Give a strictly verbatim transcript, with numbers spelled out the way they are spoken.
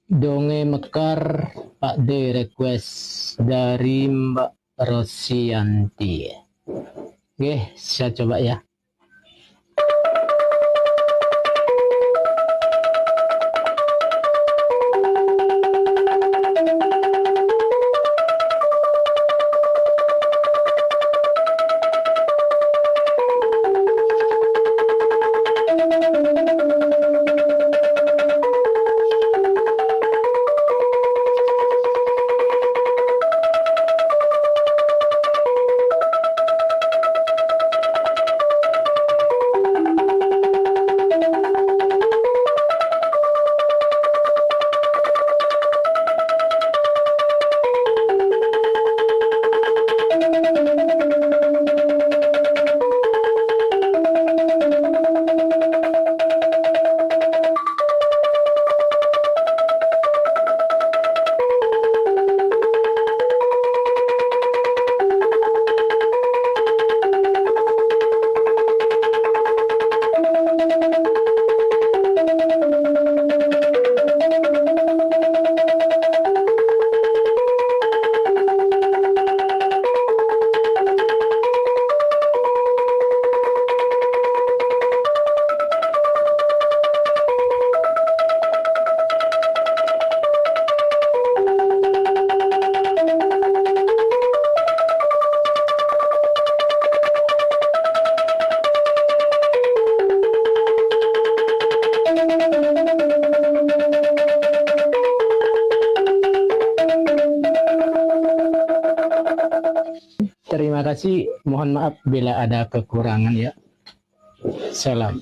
Donge Mekar, Pak De request dari Mbak Rosianti. Oke, saya coba ya. Terima kasih. Mohon maaf bila ada kekurangan ya. Salam.